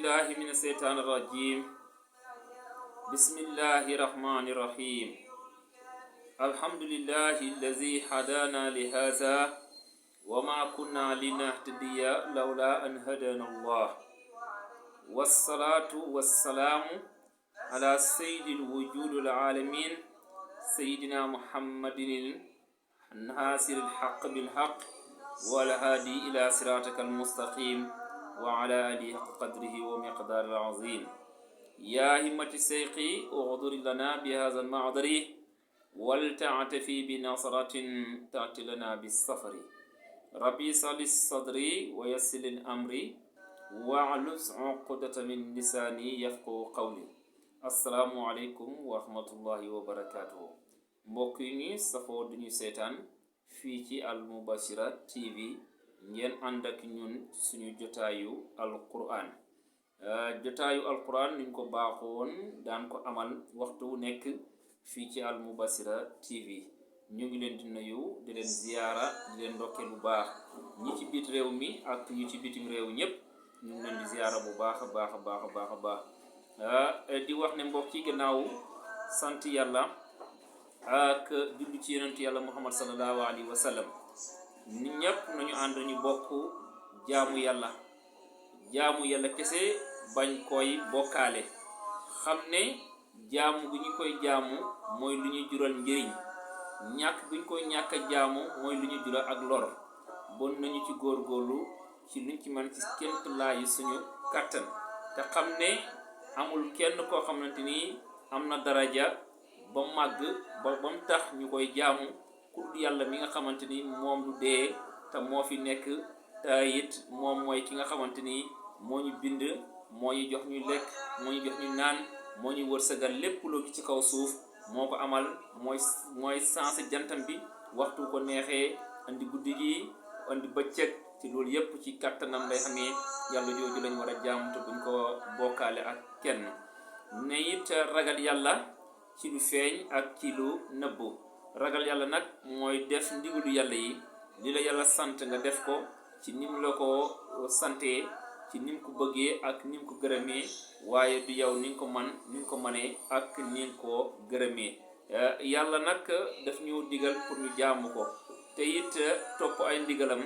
بالله من الشيطان الرجيم بسم الله الرحمن الرحيم الحمد لله الذي هدانا لهذا وما كنا لنهتدي لولا أن هدانا الله والصلاة والسلام على سيد الوجود العالمين سيدنا محمد الناصر الحق بالحق والهادي إلى صراطك المستقيم وعلى آله حق قدره ومقدار العظيم يا همة الشيخ اغضر لنا بهذا المعذر ولتعتفي بنصرة تأتي لنا بالسفر ربي صل صدري ويسر الأمر واعلس عقدة من لساني يفقه قولي السلام عليكم ورحمة الله وبركاته mbokk yi ñi safoo duñu seetaan fii ci Al Mubashira TV ngeen ànd ak ñun suñu jotaayu alquran niñ ko baaxoon daan ko amal waxtu wu nekk fii ci Al Mubashira TV ñu ngi leen di nuyu di leen ziyaara di leen ndokkeel bu baax ñi ci biit réew mi ak ñi ci bitim réew ñépp ñu ngi leen di ziyaara bu baax a baax di wax ne mbokk yi gannaaw sant yàlla ak julli ci yonentu yàlla Muhammad sallallahu alayhi wa sallam nit ñëpp nañu ànd ñu bokk jaamu yàlla kese bañ koy bokkaale xam ne jaamu gu ñu koy jaamu mooy lu ñuy jural njëriñ ñàkk gu ñu koy ñàkk a jaamu mooy lu ñuy jural ak lor bon nañu ci góorgóorlu ci luñ ci mën ci kent laayi suñu kàttan te xam ne amul kenn koo xamante ni am na daraja ba màgg ba mu tax ñu koy jaamu ku dul yàlla mi nga xamante ni moom du dee te moo fi nekk te it moom mooy ki nga xamante ni moo ñu bind moo ñu jox ñu lekk moo ñu jox ñu naan moo ñu wërsëgal lépp loo gi ci kaw suuf moo ko amal mooy sensé jantam bi waxtu ko neexee andi guddi gi andi bëccëg ci loolu yépp ci kattanam lay xamee yàlla jooju lañ war a jaamu te buñ ko bokkaale ak kenn ne it ragal yàlla ci lu feeñ ak ci lu nëbbu ragal yàlla nag mooy def ndigalu yàlla yi li la yàlla sant nga def ko ci nim la ko santee ci nim ko bëggee ak nim ko gërëmee waaye du yow ni nga ko ni nga ko manee ak ni nga ko gërëmee yàlla nag daf ñu digal pour ñu jaamu ko te it topp ay ndigalam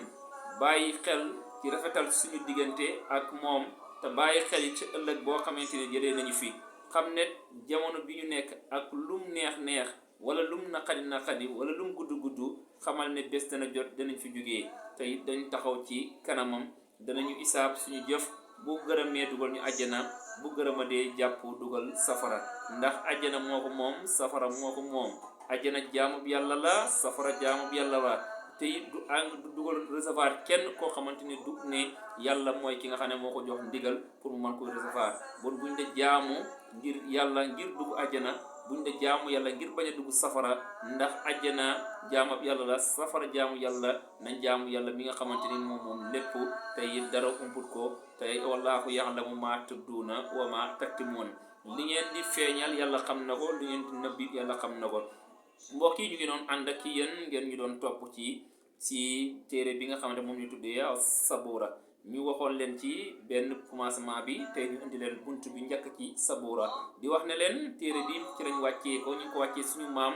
bàyyi xel ci rafetal suñu diggante ak moom te bàyyi xel ci ëllëg boo xamante ne jëlee nañu fi xam ne jamono bi ñu nekk ak lum neex wala lum naqadi wala lum gudd xamal ne bés dana jot danañ fi jógee te it dañ taxaw ci kanamam danañu isaab suñu jëf bu gërëmee dugal ñu àjjana bu gërëmadee jàpp dugal safara ndax àjjana moo ko moom safara moo ko moom àjjana jaamu bi yàlla la safara jaamu bi yàlla la te it du dugal recevoir kenn koo xamante ni du ne yàlla mooy ki nga xam ne moo ko jox ndigal pour mu mën koy recevoir bon buñ de jaamu ngir yàlla ngir dugg àjjana buñ de jaamu yàlla ngir bañ a dugg safara ndax àjjana jaamu yàlla la safara jaamu yàlla nañ jaamu yàlla mi nga xamante ni moom lépp te it dara umput ko te wallaahu ya'lamu maa tubduuna wa maa taktimuun li ngeen di feeñal yàlla xam na ko li ngeen di nëbbi yàlla xam na ko mbokk yi ñu ngi doon ànd ak yéen ngeen ñu doon topp ci téere bi nga xamante moom ñu tuddee Sabura ñu waxoon leen ci benn commencement bi tey ñu indi leen bunt bi njëkk ci Sabura di wax ne leen téere bi ci lañ wàccee ko ñu ngi ko wàccee suñu maam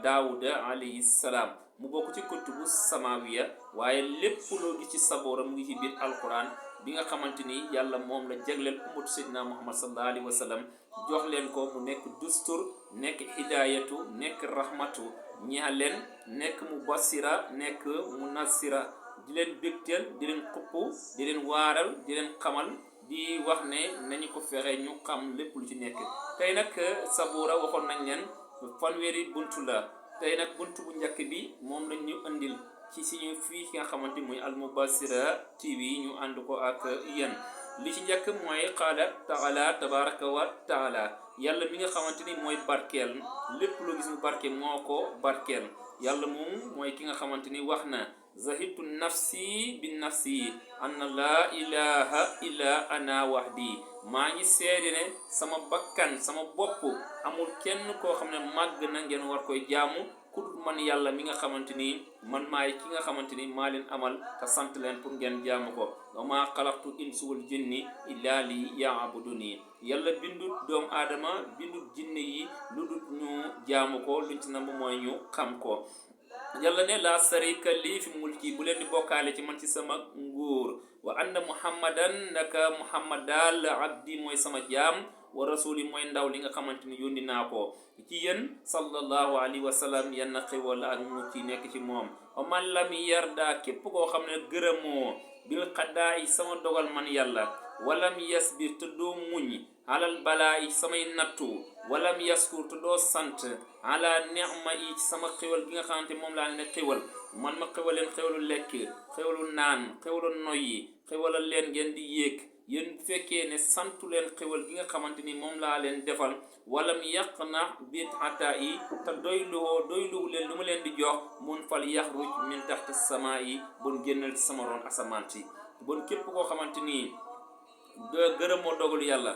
Daawuda alayhi salaam mu bokk ci kutubu samawiya waaye lépp loo gis ci Sabura mu ngi ci biir alquran bi nga xamante ni yàlla moom la jagleel ummatu seydina Muhammad sallallahu alayhi wa sallam jox leen ko mu nekk dustur nekk hidayatu nekk rahmatu ñeex leen nekk mubassira nekk munassira di leen bégteel di leen xupp di leen waaral di leen xamal di wax ne nañu ko fexe ñu xam lépp lu ci nekk tey nag Sabura waxoon nañ leen fanweeri buntu la tey nag buntu bu njëkk bi moom lañ ñu andil ci suñu fii ki nga xamante muy Al Mubashira TV ñu ànd ko ak yéen li ci njëkk mooy qaala taala tabaraka wa taala yàlla mi nga xamante ni mooy barkeel lépp loo gis mu barkeel moo ko barkeel yàlla moom mooy ki nga xamante ni wax na zahidtu nafsi bi nafsi anna laa ilaha illa ana wahdi maa ngi seede ne sama bakkan sama bopp amul kenn koo xam ne màgg na ngeen war koy jaamu ku dul man yàlla mi nga xamante ni man maay ki nga xamante ni maa leen amal te sant leen pour ngeen jaamu ko wa maa xalaqtu insa wal jinni illa li yaabuduni yàlla bindut doomu aadama bindut jinne yi lu dul ñu jaamu ko luñ ci namb mooy ñu xam ko yàlla ne la sarika lii fi mulki bu leen di bokkaale ci man ci sama nguur wa anna muhammadan naka muhammad daal abdi mooy sama jaam wa rasuli mooy ndaw li nga xamante ni yónni naa ko ci yéen sallallahu alayhi wa sallam yenn xéwal ak mu ci nekk ci moom wa man lam yarda képp koo xam ne gërëmoo bil xaddaay sama dogal man yàlla walam yasbir te doo muñ alal balaay samay nattu walam yaskur te doo sant ala ni'ma yi sama xéwal gi nga xamante moom laa ne xéwal man ma xéwal leen xéwalu lekk xéwalu naan xéwalu noyyi xéwalal leen ngeen di yéeg yéen bu fekkee ne santu leen xéwal gi nga xamante ni moom laa leen defal walam yàq na biit xataa yi te doyluwu leen lu ma leen di jox mun fal yaxruj min taxti sama yi bon génnal ci sama roon asamaan si bon képp koo xamante ni gërëmoo dogalu yàlla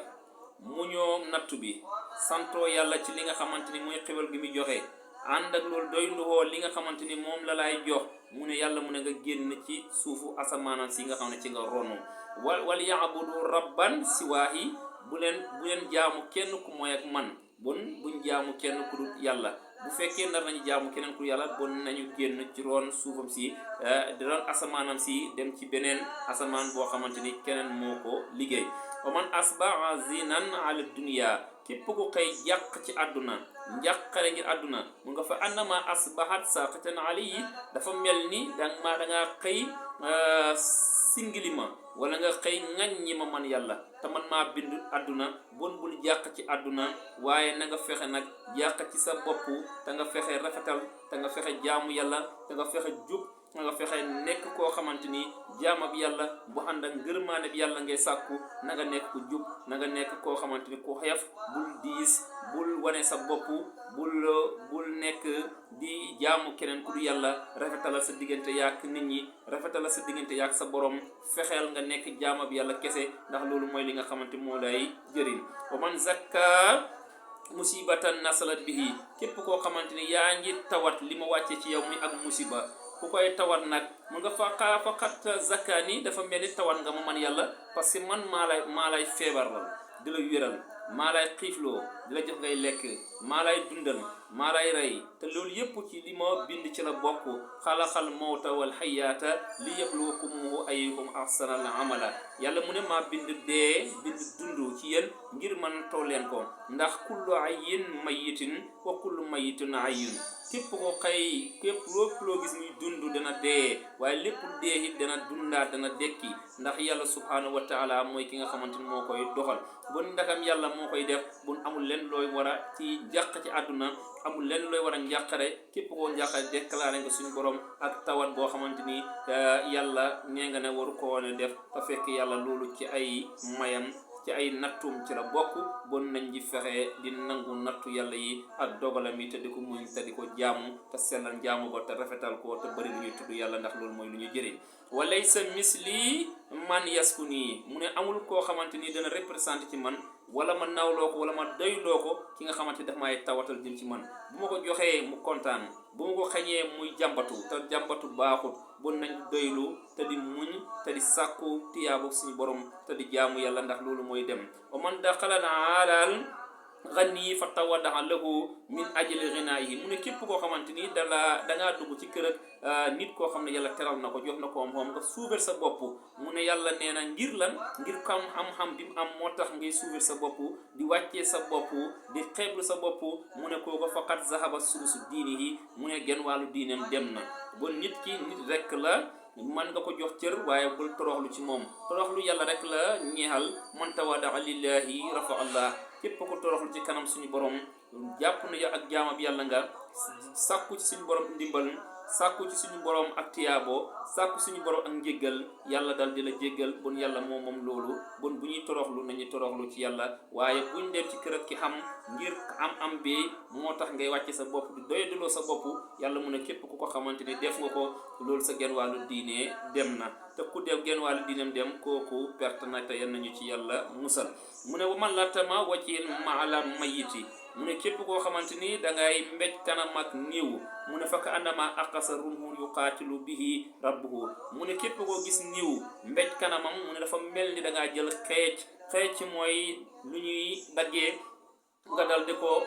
mu ñoo nattu bi santoo yàlla ci li nga xamante ni mooy xéwal gi muy joxe ànd ak loolu doyluwoo li nga xamante ni moom la lay jox mu ne yàlla mu ne nga génn ci suufu asamaanam si nga xam ne ci nga ronu wal yaabudu rabban siwaahi bu leen jaamu kenn ku mooy ak man bon buñ jaamu kenn ku dul yàlla bu fekkee nar nañu jaamu keneen ku yàlla bon nañu génn ci roon suufam si di roon asamaanam si dem ci beneen asamaan boo xamante ni keneen moo ko liggéey wa man asbaha zinan ala dunya képp ku xëy jàq ci àdduna njàqare ngir àdduna mu nga fa annama asbahat saqatan alayhi dafa mel ni dangaa xëy singili ma wala nga xëy ŋaññi ma man yàlla te man maa bind àdduna bon bul jàq ci àdduna waaye na nga fexe nag jàq ci sa bopp te nga fexe rafetal te nga fexe jaamu yàlla te nga fexe jub te nga fexe nekk koo xamante ni jaamab yàlla bu ànd ak ngërmaane bi yàlla ngay sàkku na nga nekk ku jub na nga nekk koo xamante ni ku xeef bul diis bul wane sa bopp bul nekk di jaamu keneen ku du yàlla rafetalal sa diggante yaak nit ñi rafetalal sa diggante yaak sa borom fexeel nga nekk jaamab yàlla kese ndax loolu mooy li nga xamante moo lay jëriñ wa man zakka musibatan nasalat bihi képp koo xamante ni yaa ngi tawat li ma wàccee ci yow mi ak musiba ku koy tawat nag mun nga faqat zakkaani dafa mel ni tawat nga ma man yàlla parce que man maa lay feebar la di la wéral maa lay xiifloo di la jox ngay lekk maa lay dundal maa lay rey te loolu yëpp ci li ma bind ci la bokk xalaxal mawta wal xayaata li yabluwakum ayyukum ahsanal amala yàlla mu ne maa bind dee bind dund ci yéen ngir man taw leen ko ndax kullu ayyin mayitin wa kullu mayitin ayyun képp ko xëy képp loo gis muy dund dana dee waaye lépp dee it dana dundaat dana dekki ndax yàlla subhanahu wa taala mooy ki nga xamante ni moo koy doxal bon ndakam yàlla moo koy def bon amul leen looy war a ci jàq ci àdduna amul leen looy war a njàqare képp koo njàqare déclaré nga suñu borom ak tawat boo xamante ni yàlla nee nga ne waru ko woon def te fekk yàlla loolu ci ay mayam ci ay nattum ci la bokk bon nañ di fexe di nangu nattu yàlla yi ak dogalam yi te di ko muñ te di ko jaamu te sellal jaamu ko te rafetal ko te bëri lu ñuy tudd yàlla ndax loolu mooy lu ñu jëriñ walaysa misli man yaskuni mu ne amul koo xamante ni dana représenté ci man wala ma nawloo ko wala ma doyloo ko ki nga xamante ni daf may tawatal jëm ci man bu ma ko joxee mu kontaan bu ma ko xañee muy jàmbatu te jàmbatu baaxut bon nañ doylu te di muñ te di sàkku tiyaabu suñu borom te di jaamu yàlla ndax loolu mooy dem wa man daxalana alal xani fa tawadaha lahu min ajli ghinayihi mu ne képp koo xamante ni dangaa dugg ci kër ak nit koo xam ne yàlla teral na ko jox na ko moom nga suufeel sa bopp mu ne yàlla nee na ngir lan ngir xam-xam bi mu am moo tax ngay suufeel sa bopp di wàccee sa bopp di xeeblu sa bopp mu ne kooko faqat zahaba sulusu diinihi mu ne genn wàllu diineem dem na bon nit ki nit rek la man nga ko jox cër waaye bul toroxlu ci moom toroxlu yàlla rek la ñeexal man tawada'a lillahi rafa allah képp ko toroxlu ci kanam suñu borom jàpp na ak jaamab yàlla nga sàkku ci suñu borom ndimbal sàkku ci suñu borom ak tiyaabo sàkku suñu borom ak njéggal yàlla dal di la jéggal bon yàlla moom loolu bon bu ñuy toroxlu nañu toroxlu ci yàlla waaye buñ dem ci kër ak ki xam ngir am bi moo tax ngay wàcce sa bopp di doyaduloo sa bopp yàlla mu ne képp ku ko xamante ni def nga ko loolu sa genn wàllu diine dem na te ku def genn wàllu diineem dem kooku perte na te yan nañu ci yàlla musal mu ne wa man latama wàcceen maala mayiti mu ne képp koo xamante ni dangay mbéj kanam ak niiw mu ne fakk andama aqasa rumhun yuqaatilu bihi rabbuhu mu ne képp koo gis niiw mbéj kanamam mu ne dafa mel ni dangaa jël xeec mooy lu ñuy daggee nga dal di ko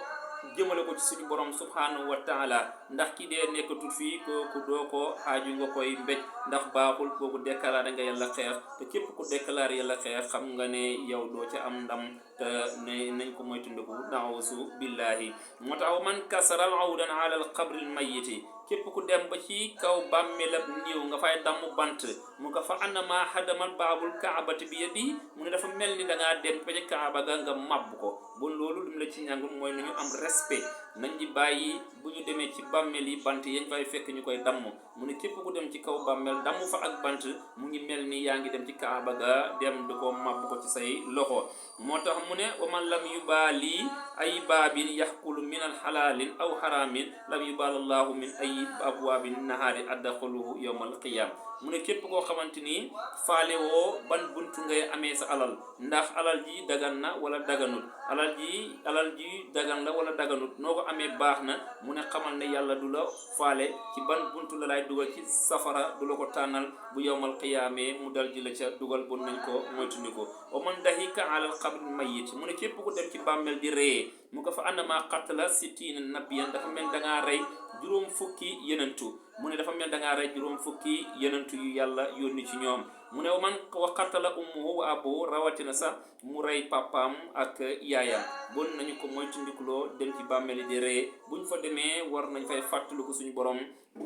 jëmale ko ci suñu borom subhanahu wa taala ndax ki dee nekkatul fii kooku doo ko xaaju nga koy mbéj ndax baaxul kooku déclaré nga yàlla xeex te képp ku déclaré yàlla xeex xam nga ne yow doo ca am ndam te ne nañ ko moytandiku nausu billahi moo tax man kasaral awdan ala al qabri al mayyiti képp ku dem ba ci kaw bàmmeelab niiw nga fay damm bant mu nga fa annama hadamal baabul kaabati bi yadi mu ne dafa mel ni dangaa dem ba ci kaaba ga nga màbb ko bon loolu lu mu la ci ñàngul mooy nañu am respect nañ di bàyyi bu ñu demee ci bàmmeel yi bant yañ fay fekk ñu koy damm mu ne képp ku dem ci kaw bàmmeel damm fa ak bant mu ngi mel ni yaa ngi dem ci kaaba ga dem di ko màbb ko ci say loxo moo tax mu ne wa man lam yubaali ay baabin yaxkulu min al xalaalin aw xaraamin lam yubaalallahu min ay abwaabin nahaari addaxuluhu yowmal qiyaam mu ne képp koo xamante ni faale woo ban buntu ngay amee sa alal ndax alal ji dagan na wala daganut alal ji dagan la wala daganut noo ko amee baax na mu ne xamal ne yàlla du la faale ci ban buntu la lay dugal ci safara du la ko tànnal bu yowmal qiyaamee mu dal ji la ca dugal bon nañ ko moytundiko wa man dahika alal qabri mayyit mu ne képp ku dem ci bàmmeel di ree mu ko fa annama qatala sittina nabiyan dafa mel dangaa rey juróom fukki yenentu mu ne dafa mel dangaa rey juróom fukki yenentu yu yàlla yónni ci ñoom mu ne man wa qatala ummuhu wa abuhu rawatina sax mu rey papaam ak yaayam bon nañu ko moytandikuloo dem ci bàmmeel di ree buñ fa demee war nañ fay fàttaliku suñu borom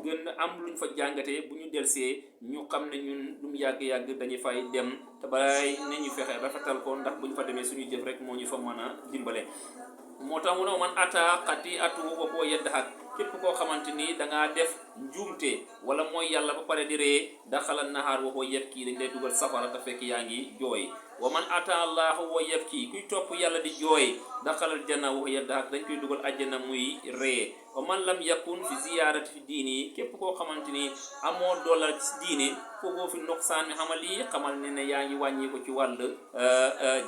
gën am luñ fa jàngatee bu ñu delsee ñu xam ne ñun lu mu yàgg-yàgg dañuy fay dem te balay nañu fexe rafetal ko ndax buñ fa demee suñu jëf rek moo ñu fa mën a dimbale moo tax mu ne man ata xati atuhu wa huwa yadhak képp koo xamante ni dangaa def njuumte wala mooy yàlla ba pare di ree daxala nahaar wa huwa yabki dañ lay dugal safara te fekk yaa ngi jooy wa man ata allah wa yabki kuy topp yàlla di jooy daxalal janna wa huwa yadhak dañ koy dugal àjjana muy ree wa man lam yakun fi ziyaarati fi diini képp koo xamante ni amoo doolal ci diine foogoo fi nuqsaan mi xamal lii xamal ne yaa ngi wàññi ko ci wàll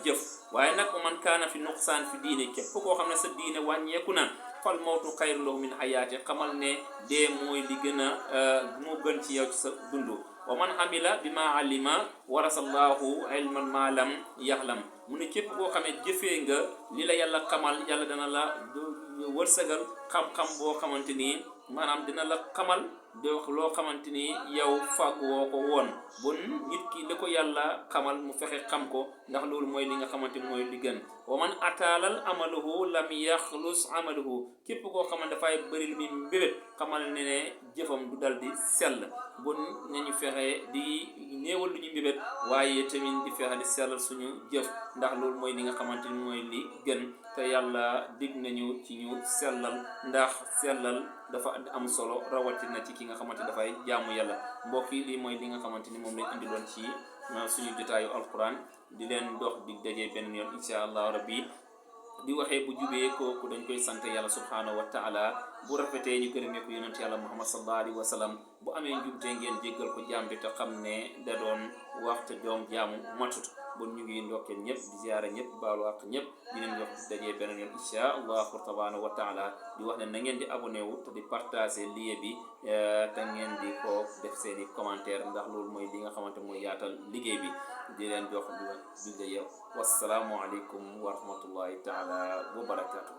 jëf waaye nag wa man kaana fi nuqsaan fi diine képp koo xam ne sa diine wàññeeku na fal mawtu xayru lahu min hayaati xamal ne dee mooy li gën a moo gën ci yow ci sa dund wa man hamila bi ma alima warasallahu ilman ma lam yaxlam mu ne képp koo xamee jëfee nga li la yàlla xamal yàlla dana la wërsëgal xam-xam boo xamante ni maanaam dina la xamal donc loo xamante ni yow fàgg woo ko woon bon nit ki li ko yàlla xamal mu fexe xam ko ndax loolu mooy li nga xamante mooy li gën wa man ataalal amaluhu lam yaxlus amaluhu képp koo xamal dafay bëri lu muy mbébét xamal ne jëfam du dal di sell bon nañu fexe di néewal lu ñu mbébét waaye tamit di fexe di sellal suñu jëf ndax loolu mooy li nga xamante ni mooy li gën te yàlla dig nañu ci ñu sellal ndax sellal dafa am solo rawatina ci ki nga xamante dafay jaamu yàlla mbokk yi lii mooy li nga xamante ni moom lañ indiloon ci suñu jotaayu alquran di leen dox di dajee benn yoon insha allah rabbi di waxee bu jubee kooku dañ koy sant yàlla subhanahu wa taala bu rafetee ñu gërëmee ko yonent yàlla muhammad sallallahu alayhi wa sallam bu amee njumte ngeen jéggal ko jaam bi te xam ne da doon wax te doom jaamu matut bon ñu ngi ndokkeel ñëpp di ziyaara ñëpp baalu àq ñëpp di leen jox di dajee beneen yoon insha allahu tabaaraka wa taala di wax ne na ngeen di abonné wu te di partager lien bi te ngeen di ko def seen i commentaire ndax loolu mooy li nga xamante mooy yaatal liggéey bi di leen jox di dajee wassalaamu aleykum wa rahmatullahi taala wa barakatuh